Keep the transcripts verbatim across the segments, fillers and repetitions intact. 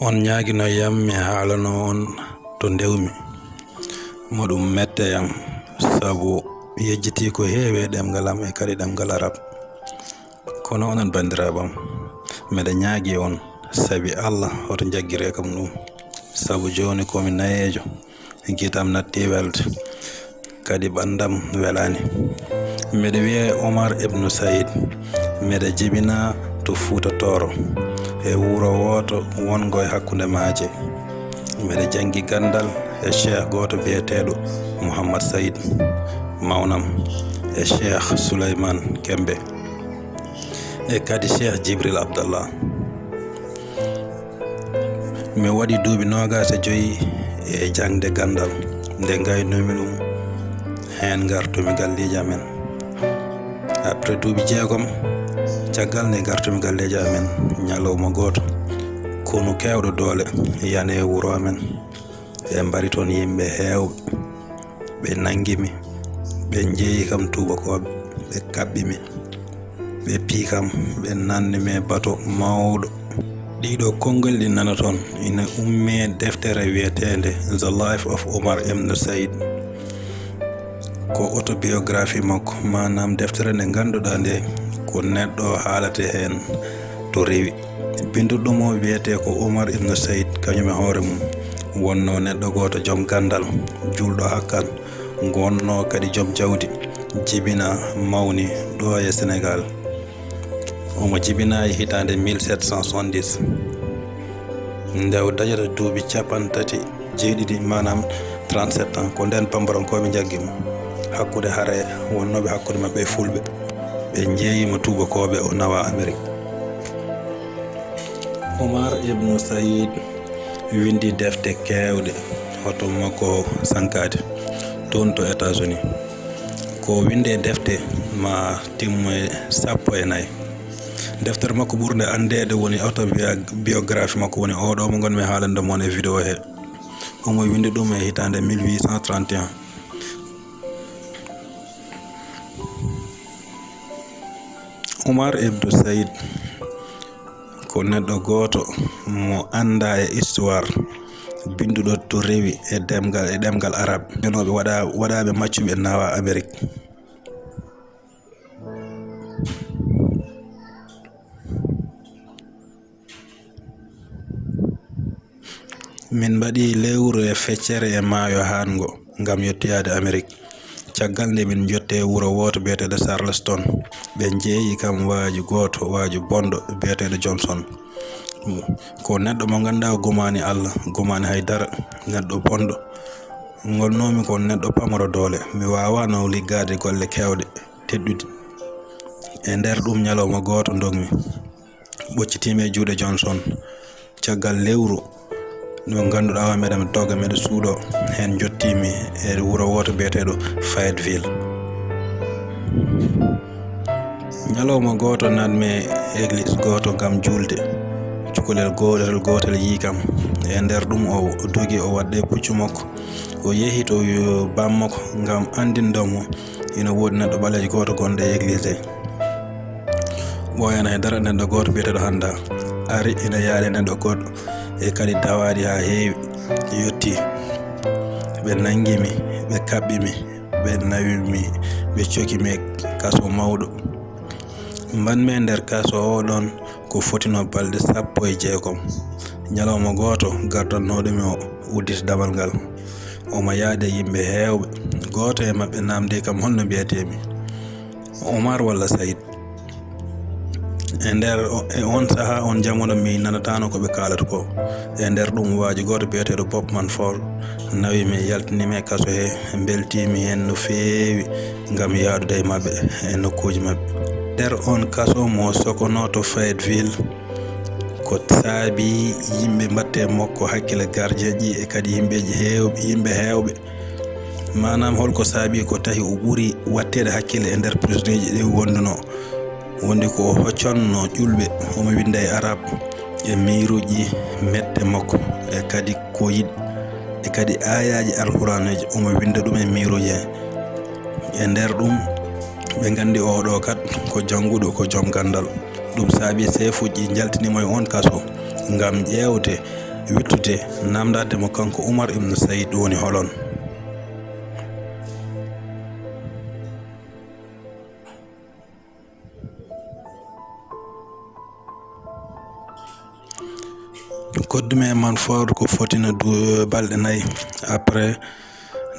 On ñaagino yam mi haalano on to ndewmi, mo ɗum mette yam, sabu yejjitii ko heewi e ɗemngal am e kadi ɗemngal Arab. Kono onon banndiraaɓe am, mbeɗa ñaagii on, sabi Allah, hoto njaggiree kam ɗum, sabu jooni ko mi nayeejo. Gitam natti welde, kadi ɓandam welani. Mbeɗa wiye Omar Ibnu Said. Mbeɗa jibina to Fuuta Tooro, e wuro wooto wongo e hakkunde maaje. Mbeɗa jangi gandal e cheikh gooto biyeteeɗo Muhammad Said, mawnam, e cheikh Suleyman Kembe, e kadi cheikh Jibril Abdallah. Mi waɗi duuɓi noogaas e joyi e jaŋde ganndal. Nde ngaynumi ɗum, heen ngartumi galleeji amen. Après duuɓi jeegom, caggal nde ngartumi galleeji amen, ñalawma gooto, konu keewɗo doole yani e wuro amen. Ɓe mbari toon yimɓe heewɓe. Ɓe nanngi mi, ɓe njeeyi kam tuubakooɓe, ɓe kaɓɓi mi, ɓe pii kam, ɓe nanni mi e bato mawɗo. Ɗiɗo konngol ɗi nanaton ina ummee deftere wiyeteende The Life of Omar Ibn Said. Ko autobiographie makko, maanaam deftere nde ngannduɗaa nde ko neɗɗo haalate heen to rewi. Binduɗo mo wiyetee ko Omar Ibn Said, kañum e hoore mum wonnoo neɗɗo gooto joom ganndal, juulɗo haqqan, wonnoo kadi joom jawdi, jibina, mawni ɗo e Senegaal. Omo jibinaa e hitaande mille sept cent soixante-dix, nde o dañata duuɓi capanɗe tati jeeɗiɗi, maanaam trente-sept ans. Ko ndeen bambarankooɓe njaggi mo, hakkunde hare wonnooɓe hakkunde maɓɓe e Fulɓe. Ɓe njeeyi mo tuubakooɓe, o nawa Amerik. Omar Ibn Said windi defte keewɗe, hoto makko sankaade toon to États-Unis. Ko winde e defte ma timmo e sappo e nayi. Deftere makko ɓurnde anndeede woni autobiographie makko, woni oɗo mo ngonmi haalande mon e vidéo he. Omo windi ɗum e hitaande mille huit cent trente et un. Umar Ibn Said ko neɗɗo gooto mo anndaa e histoire, binnduɗo to rewi e ɗemngal, e ɗemngal Arab. Ɓenooɓe waɗa-, waɗaaɓe maccuɓe nawa Amerik. Min mbaɗi lewru e feccere e maayo haango ngam yottoyaade Amerik. Caggal nde min njottee wuro wooto biyeteeɗo Charleston, ɓe njeeyi kam waaju gooto, waaju bonɗo biyeteeɗo Johnson. Ko neɗɗo mo ngannduɗaa o gomaani Allah, gomaani hay dara, neɗɗo bonɗo. Ngolnoomi ko neɗɗo pamaro doole, mi waawaano liggaade golle keewɗe, teddude. E nder ɗum ñalawma gooto ndogmi. Ɓoccitiimi e juuɗe Johnson. Caggal lewru, no ngannduɗaa o, meɗen dogga, meɗen suuɗo, heen njottiimi e wuro wooto biyeteeɗo Fayetteville. Ñalawma gooto, naatmi e église gooto ngam juulde. Cukalel gootel, gootel yii kam. E nder ɗum, o dogi, o waɗde puccu makko. O yehi to yo-, bammakko ngam anndinde mo ina woodi neɗɗo ɓaleejo gooto gonɗo e église he. Ɓooyaani hay dara, neɗɗo gooto biyeteeɗo Hannda ari ina yaade neɗɗo goɗɗo e kadi dawaaɗi haa heewi yotti. Ɓe nanngi mi, ɓe kaɓɓi mi, ɓe nawi mi, ɓe coki mi e kaso mawɗo. Mbaɗmi e nder kaso o ɗon ko fotino balɗe sappo e jeegom. Ñalawma gooto, gardannooɗo mi o udditi damal ngal. Omo yaade yimɓe heewɓe. Gooto e maɓɓe naamndi kam, "Holno mbiyetee-mi? Omar walla Said?" E nder o-, e on sahaa, on jamano, mi nanataano ko ɓe kaalata ko. E nder ɗum, waaju gooto biyeteeɗo Bob Manford nawi mi, yaltini mi e kaso he, mbeltii mi heen no feewi ngam yahdude e maɓɓe e nokkuuji maɓɓe. Nder on kaso mo sokono to Fayetteville, ko saabii yimɓe mbaɗte makko hakkille, gardien ji e kadi yimɓeeji heewɓe, yimɓe heewɓe. Maanaam, holko saabii ko tahi o ɓuri waɗteede hakkille e nder prison ji ɗi wonduno? Wondi ko o hoccanno ƴulɓe, omo winda e Arab e miiruuji mette makko, e kadi ko yiɗ-, e kadi aayaaji Alquraanuuji, omo winda ɗum e miiruuji he. E nder ɗum, ɓe nganndi oɗo kat ko jannguɗo, ko joom ganndal. Ɗum saabii seefuuji njaltini mo e on kaso ngam ƴeewde wittude, namdaade mo kanko Umar ibn Said woni holon. Koddumi e man fawru ko fotino du-, balɗe nayi. Après,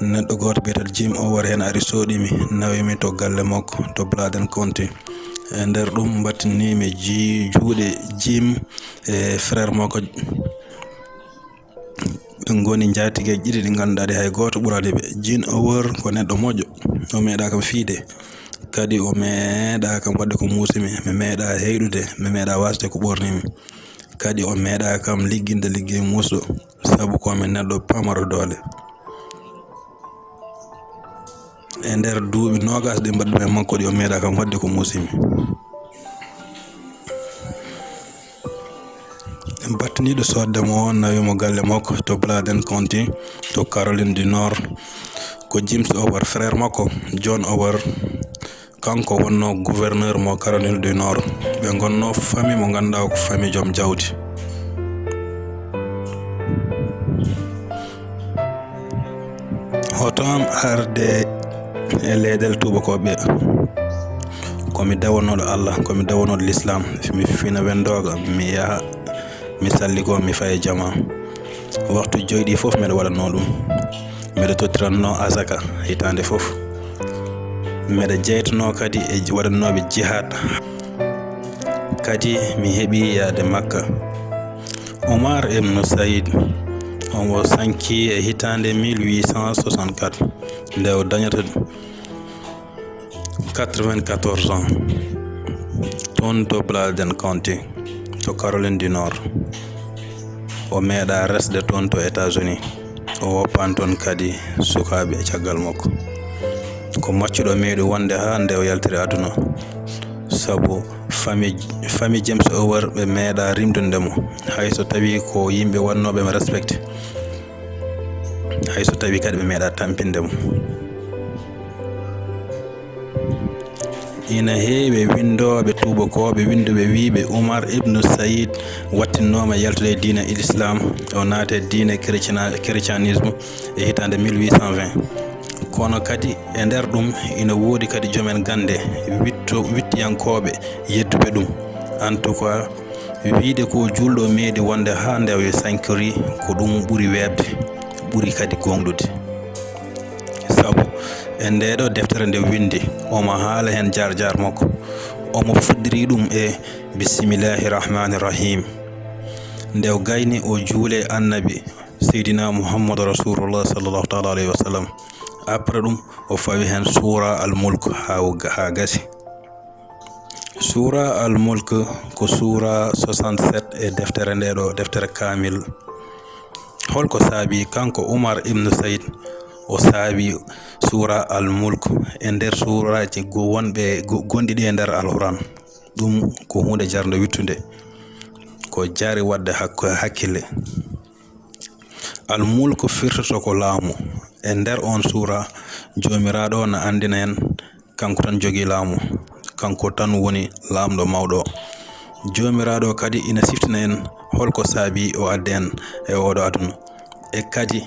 neɗɗo gooto biyeteeɗo Jim o wari heen, ari soodii mi, nawi mi to galle makko to Bladen County. E nder ɗum, mbattinii mi ji-, juuɗe Jim e frère makko. Ɓe ngoni njaatigeeji ɗiɗi ɗi ngannduɗaa ɗi hay gooto ɓuraani ɓe. Jim o wor ko neɗɗo moƴƴo, o meeɗaa kam fiyde, kadi o meeɗaa kam waɗde ko muusi mi, mi meeɗaa heyɗude, mi meeɗaa waasde ko ɓorni mi. Kadi o meeɗaa kam ligginde liggey muusɗo, sabu ko mi neɗɗo pamaro doole. E nder duuɓi noogas ɗi mbaɗɗumi e makko ɗi, o meeɗaa kam waɗde ko muusi mi. Battiniiɗo soodde mo o, nawi mo galle makko to Bladen County, to Caroline du Nord. Ko James Howard, frère makko, John Howard, kanko wonnoo gouverneur mo Caroline du Nord. Ɓe ngonnoo famille mo ngannduɗaa ko famille joom jawdi. Hoto am arde e leyɗeele tuubakooɓe. Ko mi dawonooɗo Allah, ko mi dawonooɗo Lislaam. Mi fina wenndooga, mi yaha, mi salligoo, mi faye jamaa. Waxtu joy ɗi fof mbeɗa waɗanoo ɗum. Mbeɗa tottirannoo asaka hitaande fof. Mbeɗa jeytanoo kadi e waɗannooɓe jihaad. Kadi mi heɓi yaade Makka. Umar ibn Said, omo sanki e hitaande mille huit cent soixante-quatre, nde o dañata quatre-vingt-quatorze ans, toon to Bladen County, to Caroline du Nord. O meeɗaa resde toon to États-Unis. O woppaani toon kadi sukaaɓe caggal makko. Ko maccuɗo meeɗi wonde haa nde o yaltiri aduna. Sabu famille, famille James Howard ɓe meeɗaa rimdude mo, hay so tawii ko yimɓe waɗnooɓe mo respecté, hay so tawii kadi ɓe meeɗaa tampinde mo. Ina heewi winndooɓe tuubakooɓe winnduɓe wiyɓe Umar ibn Said wattinnooma yaltude e diina Lislaam, o naati e diina chrétien-, christianisme e hitaande mille huit cent vingt. Kono kadi e nder ɗum ina woodi kadi joom en gannde witto-, wittiyankooɓe yedduɓe ɗum. En tout cas, wiyde ko juulɗo meeɗi wonde haa nde o sankiri, ko ɗum ɓuri weeɓde, ɓuri kadi gooŋɗude. Sabu e ndee ɗoo deftere nde winndi, omo haala heen jaar-jaar makko. Omo fuɗɗiri ɗum e Bismillaahi Rahmaani Rahiim. Nde o gayni o juule Annabi Seydina Muhammadu Rasulullah sallallahu taala alayhi wa sallam. Après ɗum, o fawi heen suura Al Mulk haa, haa gasi. Suura Al Mulk ko suura soixante-sept e deftere nde ɗoo, deftere kaamil. Holko saabi kanko Umar ibn Said o saabi suura Al Mulk e nder suuraaji go-, wonɓe go-, gonɗi ɗi e nder Alquran? Ɗum ko huunde jarnde wittunde, ko jaari waɗde hak-, hakkille. Al Mulk firtoto ko laamu. E nder on suura, Joomiraaɗo na anndina en kanko tan jogii laamu, kanko tan woni Laamɗo mawɗo. Joomiraaɗo kadi ina siftina en holko saabi o addi en e oɗo aduna, e kadi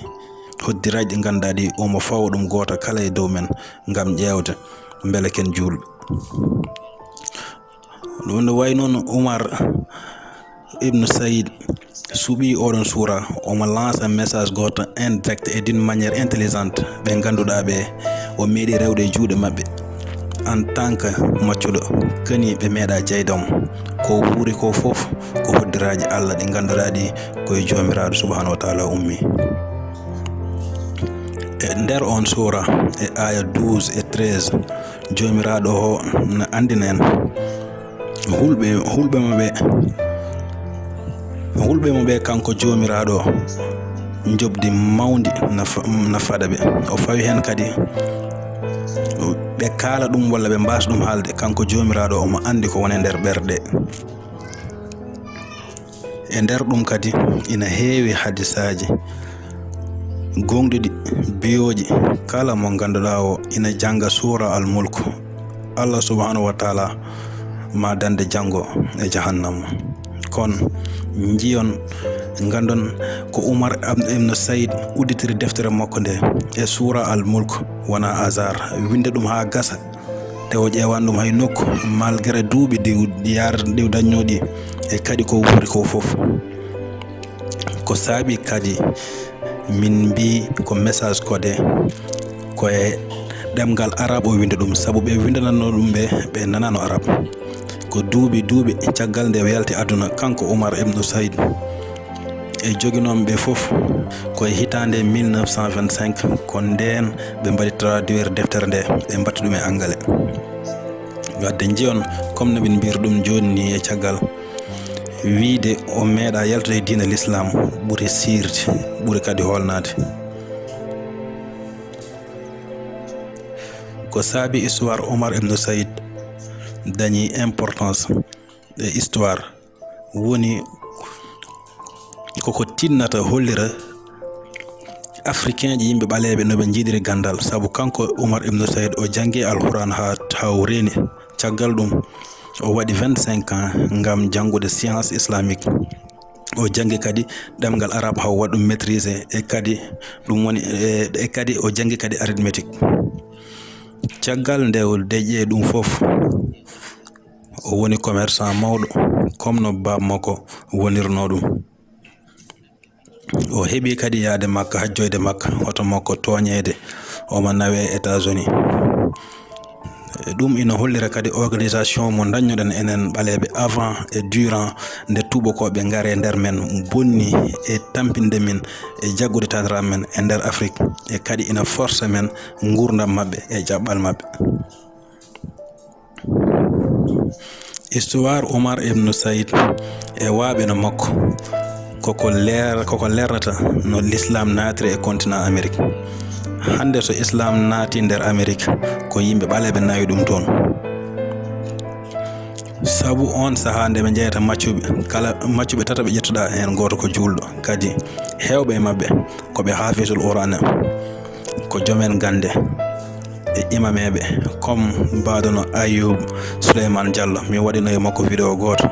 hoddiraaji ɗi ngannduɗaa ɗi omo fawa ɗum gooto kala e dow men ngam ƴeewde mbele ken juulɓe. Ɗum no wayi noon, Umar ibn Said suɓii oɗon suura, omo lança message gooto indirect et d'une manière intelligente, ɓe ngannduɗaa ɓe, o meeɗi rewde e juuɗe maɓɓe. En tant que maccuɗo, kani ɓe meeɗaa jeyde mo. Ko wuuri ko fof ko hoddiraaji Allah ɗi ngannduɗaa ɗi ko e Joomiraaɗo subhanahu wa taala ummi. E nder on suura, e aya douze e treize, Joomiraaɗo o na anndina en hulɓe, hulɓe mo ɓe, hulɓe mo ɓe kanko Joomiraaɗo o, njoɓdi mawndi na fa-, na faɗa ɓe. O fawi heen kadi ɓe kaala ɗum walla ɓe mbaasa ɗum haalde, kanko Joomiraaɗo omo anndi ko woni e nder ɓerɗe. E nder ɗum kadi ina heewi hadisaaji gooŋɗuɗi, biyooji kala mo ngannduɗaa o ina jannga suura Al Mulk. Allah subhanahu wa taala ma dande janngo e jahannama. Kon njiyon Nganndon ko Umar Ibn Said udditiri deftere makko nde e Suura Al Mulk, wona hasard, winnda ɗum haa gasa, te o ƴeewaani ɗum hay nokku, malgré duuɓi ɗi yar-, ɗi dañnooɗi, e kadi ko wuuri ko fof. Ko saabi kadi min mbii ko message codé, ko e ɗemngal Arab o winndi ɗum, sabu ɓe winndanatnoo ɗum ɓe, ɓe nanaano Arab. Ko duuɓi, duuɓi caggal nde o yalti aduna, kanko Umar Ibn Said, e joginooɓe ɓe fof, ko e hitaande mille neuf cent vingt-cinq, ko ndeen ɓe mbaɗi traduire deftere nde, ɓe mbaɗti ɗum e Angale. Wadde njiyon, comme no min mbiyri ɗum jooni ni e caggal, wiyde o meeɗa yaltude e diina Lislaam ɓuri siirde, ɓuri kadi hoolnaade. Ko saabi histoire Omar Ibn Said dañi importance e histoire woni koko tinnata hollira Africain ji, yimɓe ɓaleeɓe, no ɓe njiɗiri ganndal, sabu kanko Umar Ibn Said o janngi Alquran haa, haa o reeni. Caggal ɗum, o waɗi vingt-cinq ans ngam janngude science islamique. O janngi kadi ɗemngal Arab haa o waɗi ɗum maîtrisé, e kadi ɗum woni, e, e kadi o janngi kadi arithmétique. Caggal nde o deƴƴi ɗum fof, o woni commerçant mawɗo, comme no baaba makko wonirnoo ɗum. O heɓi kadi yahde Makka, hajjoyde Makka, hoto makko tooñeede, omo nawee États-Unis. Ɗum ina hollira kadi organisation mo dañnoɗen enen ɓaleeɓe avant et durant nde tuubakooɓe ngari e nder men, bonni e tampinde min e jaggude taaniraaɓe men e nder Afrik, e kadi ina force men nguurndam maɓɓe e jaɓɓal maɓɓe. Histoire Umar Ibn Said e waaɓe no makko koko leer-, koko leernata no Lislaam naatiri e continent Amérique. Hannde so Islaam naati nder Amérique, ko yimɓe ɓaleeɓe nawi ɗum toon. Sabu oon sahaa nde ɓe njeyata maccuɓe, kala maccuɓe tataɓe ƴettuɗaa heen gooto ko juulɗo. Kadi heewɓe e maɓɓe ko ɓe haafisul Qur'aan en, ko joom en gannde e imameeɓe, comme mbaɗono Ayub Souleymane Diallo, mi waɗino e makko vidéo gooto.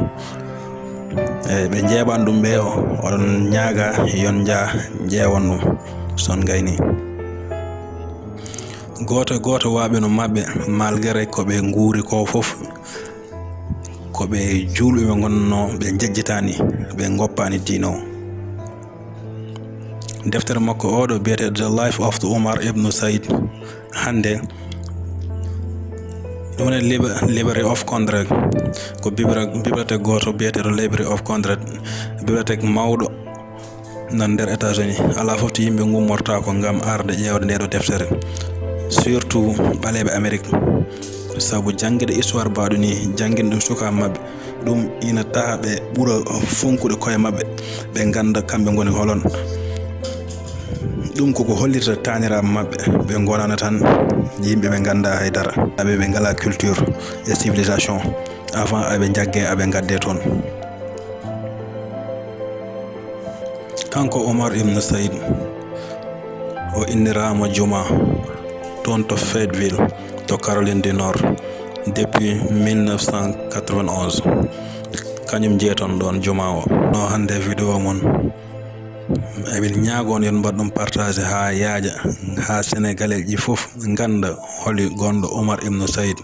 E ɓe njeeɓan ɗum ɓe o, oɗon ñaaga yon njaa ƴeewon ɗum, son gayni. Gooto e gooto waaɓe no maɓɓe, malgré ko ɓe nguuri ko fof, ko ɓe juulɓe ɓe ngonnoo, ɓe njejjitaani, ɓe ngoppaani diine o. Deftere makko oɗo biyetee The Life of the Umar Ibn Said, hannde ɗum woni Lib-, Library of Congress, ko bibra-, bibliothèque gooto biyeteeɗo Library of Congress, bibliothèque mawɗo nan nder États-Unis. Alaa fof to yimɓe ngummortaako ngam arde ƴeewde nde ɗo deftere, surtout ɓaleeɓe Amérique, sabu janngude histoire mbaɗo ni, janngina ɗum sukaaɓe maɓɓe, ɗum ina taha ɓe ɓura fonkude koye maɓɓe, ɓe ngannda kamɓe ngoni holon. Ɗum koko hollirta taaniraaɓe maɓɓe, ɓe ngonana tan yimɓe ɓe ngannda hay dara, aɓe ɓe ngala culture e civilisation avant aɓe njagge, aɓe ngadde toon. Kanko Omar Ibn Said, o inniraama juma toon to Fayetteville, to Caroline du Nord, depuis mille neuf cent quatre-vingt-onze. Kañum jeeton ɗoon juma o. No hannde vidéo mon, emin ñaago on yon mbaɗ ɗum partage haa yaaja, haa Sénégalais ji fof ngannda holi gonɗo Omar Ibn Said.